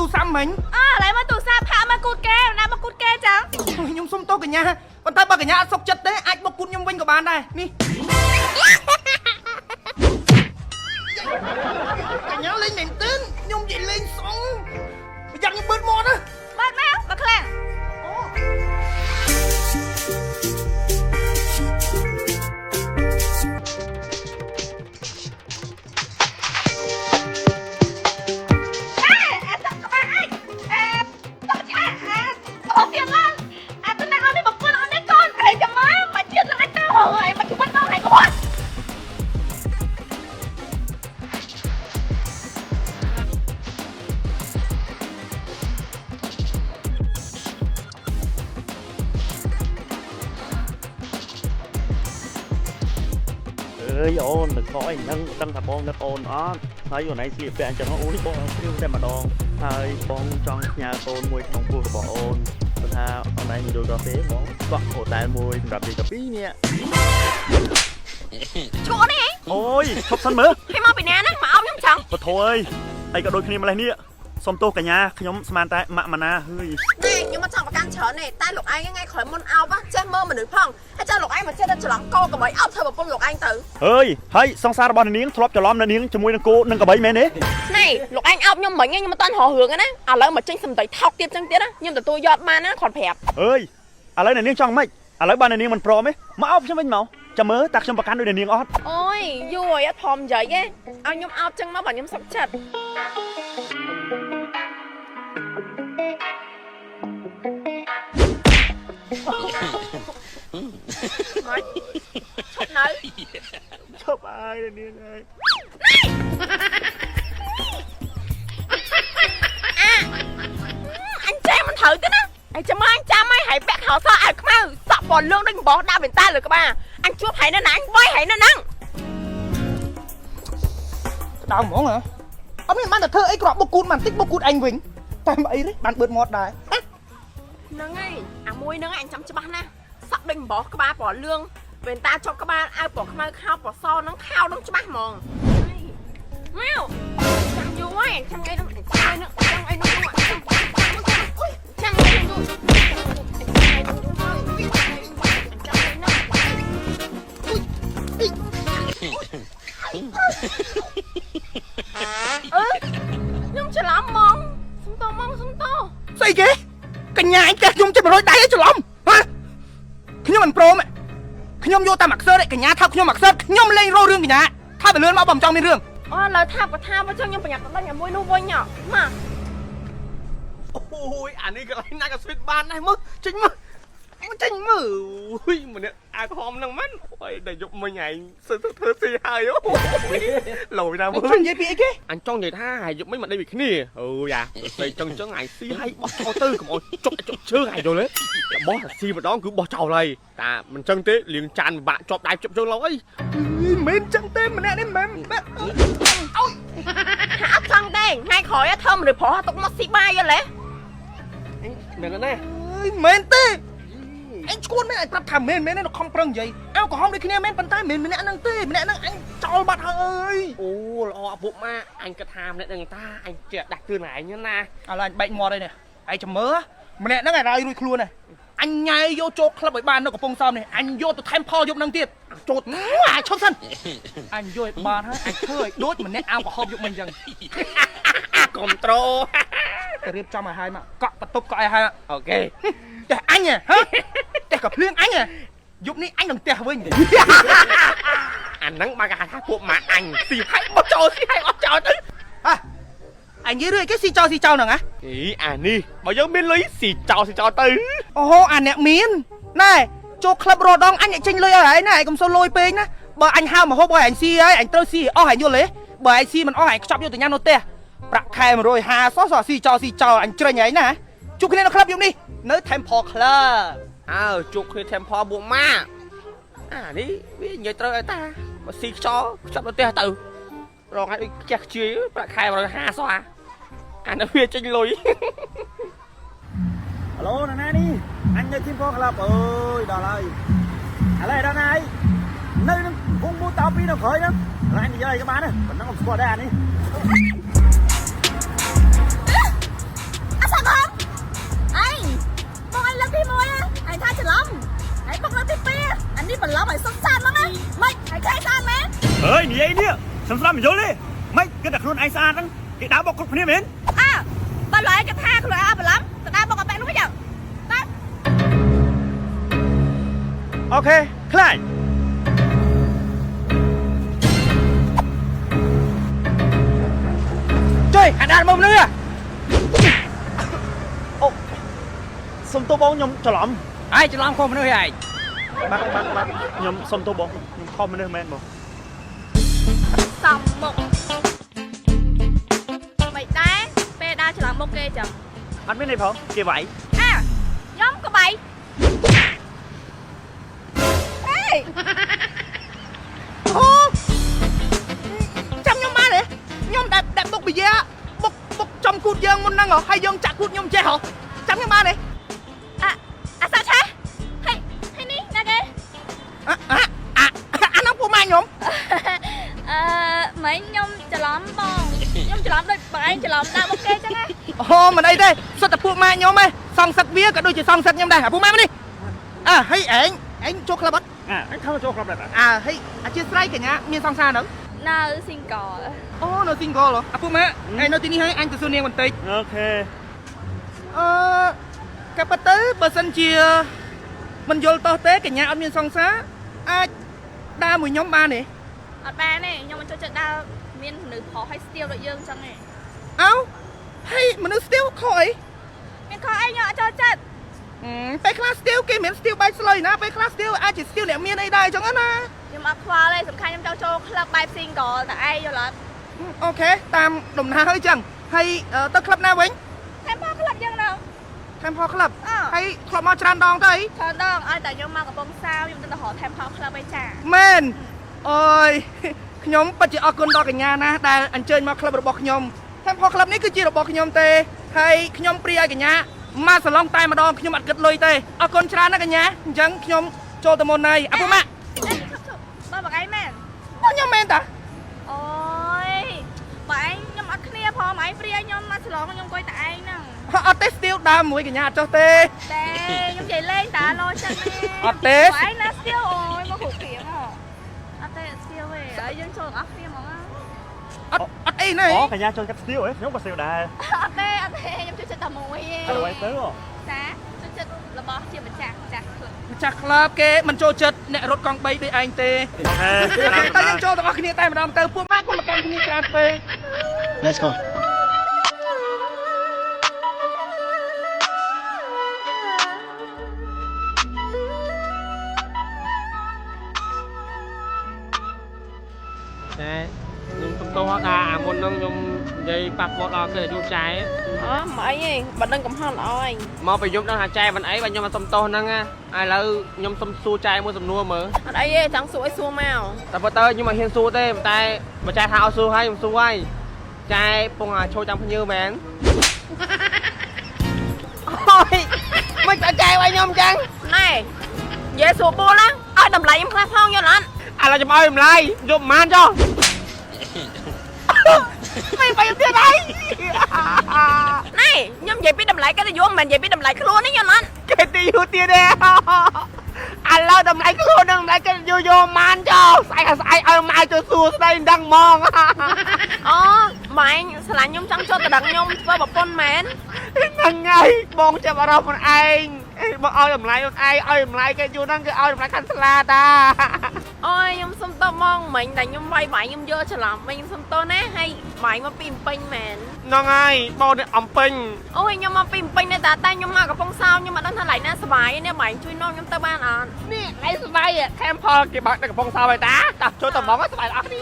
ទូរស័ព្ទមិញ អើឥឡូវមកទូរស័ព្ទផាកមកគូតគេណាមកគូតគេចឹង ខ្ញុំសុំទោសកញ្ញាប៉ុន្តែបើកញ្ញាអត់សុខចិត្តទេអាចបុកគូតខ្ញុំវិញក៏បានដែរនេះកញ្ញាលេងមែនទែនខ្ញុំនិយាយលេងសងប្រយ័ត្នខ្ញុំបឺតមាត់ណា បើកមកបើខ្លាំង អូ អេអាសក់ក្បាលអញអេតោះឆាអាអូទៀតឡើងអាទៅណាអត់នេះប្រពន្ធអត់នេះកូនអីចាំមកមកជាតិឡើងទៅហើយមកជិះដល់ហើយកូន អើយអូនទៅខអីហ្នឹងដឹងថាបងនឹកអូនអត់ហើយអូនឯងស្លៀកពាក់អញ្ចឹងអូយបងព្រាវតែម្ដងហើយបងចង់ផ្ញើកូនមួយក្នុងពោះរបស់អូនគាត់ថាអូនឯងមិនយល់ដល់ទេបងកក់ហូតែលមួយសម្រាប់យើងតែពីរនាក់ ឈួរនេះ អូយឈប់សិនមើល ឲ្យមកពីណាហ្នឹងមកអោបខ្ញុំចង់ បធោអើយអីក៏ដូចគ្នាម្លេះនេះសុំទោសកញ្ញាខ្ញុំស្មានតែម៉ាក់ម៉ាណាហើយ ណែខ្ញុំមកចង់ប្រកាន់ច្រើនទេតែលោកឯងថ្ងៃក្រោយមុនអោបចេះមើលមនុស្សផងហើយចាលោកឯងមកចេះតែច្រឡំកោកុំឲ្យអោបធ្វើប្រពន្ធលោកឯងទៅ ហើយហើយសង្សាររបស់អ្នកនាងធ្លាប់ច្រឡំអ្នកនាងជាមួយនឹងគោនិងកបីមែនទេ ណែលោកឯងអោបខ្ញុំមិញខ្ញុំមិនតាន់រករឿងណាឥឡូវមកចេញសំដីថោកទៀតចឹងទៀតណាខ្ញុំទទួលយកបានណាគាត់ប្រាប់ អើយឥឡូវអ្នកនាងចង់ម៉េចឥឡូវបានអ្នកនាងមិនព្រមទេមកអោបខ្ញុំវិញមកចាំមើលតើខ្ញុំប្រកាន់ដូចអ្នកនាងអត់ អូយយូរហើយអត់ព្រមនិយាយទេឲ្យខ្ញុំអោបចឹងមកបើខ្ញុំសុខចិត្តមកឈប់នៅ ឈប់ហើយអ្នកនាងអើយ អញចេះមិនត្រូវទេណាអញចាំអញចាំហើយហើយពាក់ខោសអាវខ្មៅសក់ពណ៌លឿងដូចអំបោះដាក់វ៉ែនតាលើក្បាលអញជួបហើយនៅណាអញវាយហើយនៅហ្នឹង ក្តៅហ្មងហ៎អត់មានបានតែធ្វើអីគ្រាន់បុកគូតបានតិចបុកគូតអញវិញតែមិនអីទេបានបឺតមាត់ដែរ ហ្នឹងហើយអាមួយហ្នឹងអញចាំច្បាស់ណាស់សក់ដូចអំបោះក្បាលពណ៌លឿងវ៉ែនតាជាប់ក្បាលអាវពណ៌ខ្មៅខោពណ៌សហ្នឹងខោហ្នឹងច្បាស់ហ្មងមកចាំយូរហើយអញចាំថ្ងៃហ្នឹងចាំថ្ងៃហ្នឹងចាំថ្ងៃហ្នឹងចាំចាំថ្ងៃហ្នឹងយូរចាំថ្ងៃហ្នឹងយូរហើយចាំថ្ងៃហ្នឹងអឺខ្ញុំច្រឡំហ្មងសុំតហ្មងសុំត ស្អីគេកញ្ញាអញផ្ទះខ្ញុំជិត100ដៃឯងច្រឡំហ៎ខ្ញុំមិនព្រមទេខ្ញុំយកតាមអាខ្សើទេកញ្ញាថាខ្ញុំអាខ្សើខ្ញុំលេងរោរឿងកញ្ញាថាបើលឿនមកបើមិនចង់មានរឿង អូឥឡូវថាបថាមកចឹងខ្ញុំប្រញាប់ទៅដេញអាមួយនោះវិញហ៎មក អូយអានេះកន្លែងណាក៏ស្វីតបានដែរមើលចេញមើលមកចេញមើលអូយម្នាក់អាក្រហមហ្នឹងមែនអូយដែលយប់មិញឯងសើធ្វើស៊ីហើយអូយលយណាមើល ចង់និយាយពីអីគេ អញចង់និយាយថាហើយយប់មិញមកដេកពីគ្នាអូយ៉ាស្រីចឹងចឹងឯងស៊ីហើយបោះចោលទៅកុំឲ្យចុកចុកជើងឯងយល់ទេបោះតែស៊ីម្ដងគឺបោះចោលហើយតាមិនចឹងទេលាងចានពិបាកជាប់ដៃជាប់ជើងឡើយអី មិនមែនចឹងទេម្នាក់នេះមិនមែន ថាអត់ចង់ទេថ្ងៃក្រោយធ្វើមនុស្សប្រុសទុកមកស៊ីបាយយល់ទេ មែនណា អើយមិនមែនទេអញឈួនមែនអញប្រាប់ថាមែនមែនខំប្រឹងនិយាយអោក្រហមដូចគ្នាមែនប៉ុន្តែមិនមែនម្នាក់ហ្នឹងទេម្នាក់ហ្នឹងអញចោលបាត់ហើយអើយ អូល្អពួកម៉ាអញគិតថាម្នាក់នឹងតាអញចេះដាស់តឿនឯងណា ឥឡូវអញបែកមាត់ហើយនេះឯងចាំមើលម្នាក់ហ្នឹងឲ្យរាយរួចខ្លួនហើយអញញ៉ែយកចូលក្លឹបឲ្យបាននៅកំពង់សោមនេះអញយកទៅថែមផលយប់ហ្នឹងទៀតចូលអាឈប់សិនអញយកឲ្យបានហើយអញធ្វើឲ្យដូចម្នាក់អោក្រហមយប់មិញអញ្ចឹង កុំត្រូ ទៅរៀបចំឲ្យហើយមកកក់បន្ទប់កក់ឲ្យហើយ អូខេ ផ្ទះអញហ៎ផ្ទះក៏ភ្លៀងអញហ៎យប់នេះអញនឹងផ្ទះវិញ អាហ្នឹងបានគេហៅថាពួកម៉ាអញស៊ីហើយបោះចោលស៊ីហើយអត់ចោលទៅ អ่ะអញនិយាយរឿងអីគេស៊ីចោលស៊ីចោលហ្នឹងហ៎ អីអានេះបើយើងមានលុយស៊ីចោលស៊ីចោលទៅ អូហូអាអ្នកមានណែចូលក្លឹបរដងអញចេញលុយឲ្យឯងណាឯងកុំសូវលុយពេកណាបើអញហៅមកហូបឲ្យអញស៊ីហើយអញត្រូវស៊ីអស់អញយល់ទេបើឯងស៊ីមិនអស់ឯងខ្ចប់យកទៅញ៉ាំនៅផ្ទះប្រាក់ខែ150សោះសោះស៊ីចោលស៊ីចោលអញច្រេញឯងណាជួបគ្នានៅក្លឹបយប់នេះនៅ Temple Club អើជួបគ្នា Temple ពួកម៉ាអានេះវានិយាយត្រូវឲ្យតាបើស៊ីខ្យល់ខ្ចប់ទៅផ្ទះទៅរងឲ្យដូចខ្ជះខ្ជាយប្រាក់ខែ150សោះអាអានេះវាចេញលុយ អាឡូណាណានេះអញនៅ Temple Club អើយដល់ហើយឥឡូវដល់ណាហើយនៅនឹងវងមូតោពីរនៅក្រោយហ្នឹងឥឡូវអញនិយាយអីក៏បានដែរប៉ុណ្ណឹងកុំស្គាល់ដែរអានេះ អើយនិយាយនេះខ្ញុំស្ដាប់មិនយល់ទេមិនគិតតែខ្លួនឯងស្អាតហ្នឹងគេដើរបុកគ្រប់គ្នាមែន អើបើឡើយគេថាខ្លួនឯងអត់បន្លំទៅដើរបុកអាប៉ែនោះវិញទៅទៅ OK ខ្លាច ជួយអាដានមកមនុស្ស អូសុំទោសបងខ្ញុំច្រឡំ ឯងច្រឡំខុសមនុស្សឯង បាទបាទបាទខ្ញុំសុំទោសបងខ្ញុំខុសមនុស្សមែនបង សំមុខមិនដែរពេលដើរច្រឡំមុខគេចឹង អត់មានអីផងគេវាយ អើខ្ញុំក៏បាយអេ អូចាំខ្ញុំបានទេខ្ញុំដែលដែលបុកបយាបុកបុកចំគូតយើងមុនហ្នឹងហ៎ហើយយើងចាក់គូតខ្ញុំចេះហ៎ចាំខ្ញុំបានទេ អាអាសាឆាហេហេនេះណាគេ អាអាអាអាហ្នឹងពួកម៉ាខ្ញុំ អឺមិញខ្ញុំច្រឡំបងខ្ញុំច្រឡំដូចបងឯងច្រឡំដើរមុខគេចឹងណា អូមិនអីទេសុទ្ធតែពួកម៉ាខ្ញុំឯងសងសឹកវាក៏ដូចជាសងសឹកខ្ញុំដែរអាពួកម៉ាមកនេះអើហើយឯងឯងចូលក្លឹបអត់ អាអញខំចូលក្របដែរ អើហើយអធិស្ឋានកញ្ញាមានសង្សារនៅ នៅ single អូនៅ single ហ៎អាពួកម៉ាឯងនៅទីនេះហើយអញទៅសួរនាងបន្តិច OK អឺក៏ប៉ុន្តែបើសិនជាមិនយល់តោះទេកញ្ញាអត់មានសង្សារអាចដើរមួយខ្ញុំបានទេ អត់បានទេខ្ញុំមិនចូលចិត្តដើរមានមនុស្សប្រុសឲ្យស្ទាវដូចយើងចឹងទេ អោហើយមនុស្សស្ទាវខុសអី មានខុសអីខ្ញុំអត់ចូលចិត្ត ហឹមពេលខ្លះស្ទាវគេមិនមែនស្ទាវបែកស្លុយណាពេលខ្លះស្ទាវអាចជាស្ទាវអ្នកមានអីដែរអញ្ចឹងណា ខ្ញុំអត់ខ្វល់ទេសំខាន់ខ្ញុំចង់ចូលក្លឹបបែប single តែឯងយល់អត់ OK តាមដំណើរហើយចឹងហើយទៅក្លឹបណាវិញ តែមកក្លឹបយើងនៅ Temple Club អើ ហើយធ្លាប់មកច្រើនដងទៅអី ច្រើនដងឲ្យតែខ្ញុំមកកំពង់សោមខ្ញុំទៅរក Temple Club ឯចា មែនអូយខ្ញុំពិតជាអរគុណដល់កញ្ញាណាស់ដែលអញ្ជើញមកក្លឹបរបស់ខ្ញុំ Temple Club នេះគឺជារបស់ខ្ញុំទេហើយខ្ញុំព្រាឲ្យកញ្ញាមកសាឡុងតែម្ដងខ្ញុំអត់គិតលុយទេអរគុណច្រើនណាស់កញ្ញាអញ្ចឹងខ្ញុំចូលទៅមុនហើយអពុម៉ាក់ អេឈប់ឈប់បើបងឯងមែន បងខ្ញុំមែនតា អូយបងឯងខ្ញុំអត់គ្នាផងបងឯងព្រាខ្ញុំមកឆ្លងខ្ញុំអង្គុយតែឯងហ្នឹង អត់ទេស្ទាវដើមមួយកញ្ញាអត់ចុះទេ តែខ្ញុំនិយាយលេងតាលោចិត្តមែន អត់ទេ បងឯងណាស្ទាវអូយមកគ្រប់ព្រៀងហ៎អត់ទេស្ទាវទេហើយយើងចូលទាំងអស់គ្នាហ្មងណា អត់អត់អីណែ អូកញ្ញាចូលចិត្តស្ទាវហ៎ខ្ញុំក៏ស្ទាវដែរ អត់ទេអត់ទេខ្ញុំចូលចិត្តតែមួយទេ អត់អ្វីទៅ ចាចូលចិត្តរបស់ជាម្ចាស់ម្ចាស់ក្លឹប ម្ចាស់ក្លឹបគេមិនចូលចិត្តអ្នករត់កង់3ដូចឯងទេ OK តែយើងចូលទាំងអស់គ្នាតែម្ដងទៅពួកម៉ាក់គុំមកកាន់គ្នាច្រើនពេក Let's go. តែខ្ញុំសុំទោសថាអាមុនហ្នឹងខ្ញុំនិយាយប៉ះពាល់ដល់កិត្តិយសចែ អឺមិនអីទេបើដឹងកំហុសល្អឯង មកពីយប់ហ្នឹងថាចែមិនអីបើខ្ញុំមកសុំទោសហ្នឹងណាឥឡូវខ្ញុំសុំសួរចែមួយសំណួរមើល អត់អីទេចង់សួរអីសួរមក តែប៉ុន្តែខ្ញុំមិនហ៊ានសួរទេប៉ុន្តែបើចែថាឲ្យសួរហើយខ្ញុំសួរហើយចែពងអាឈោចាំភ្ញៀវមែនអូយមិនតែចែឲ្យខ្ញុំចឹង ណែនិយាយសួរបួលណាឲ្យតម្លៃខ្ញុំខ្លះផងយល់អត់ ឥឡូវខ្ញុំឲ្យតម្លៃយកប្រហែលចុះមិនបាយទៀតហើយ ណែខ្ញុំនិយាយពីតម្លៃកិត្តិយសមិនមែននិយាយពីតម្លៃខ្លួនទេយល់អត់ គេទីយូរទៀតទេឥឡូវតម្លៃខ្លួននឹងតម្លៃគេយូរយកម៉ានចោលស្អែកស្អែកឲ្យម៉ែចូលសួរស្ដីមិនដឹងហ្មង អូម៉ែងស្រឡាញ់ខ្ញុំចង់ចូលតដឹងខ្ញុំធ្វើប្រពន្ធមែន ហ្នឹងហើយបងចាប់អារម្មណ៍ខ្លួនឯងបងឲ្យតម្លៃខ្លួនឯងឲ្យតម្លៃគេយូរហ្នឹងគឺឲ្យតម្លៃខាន់ស្លាតា អូយខ្ញុំសុំទោសហ្មងមិញតែខ្ញុំវាយវាយខ្ញុំយកច្រឡំវិញខ្ញុំសុំទោសណាហើយវាយមកពីភ្នំពេញមែន ហ្នឹងហើយបងនេះអំពេញ អូយខ្ញុំមកពីភ្នំពេញដែរតាតែខ្ញុំមកកំពង់សោមខ្ញុំអត់ដឹងថាឡៃណាសុបាយទេនេះម៉ែងជួយនាំខ្ញុំទៅបានអត់ នេះឯងស្បាយខេមផលគេបើកនៅកំពង់សោមហើយតាតោះចូលតំងស្បាយអស់គ្នា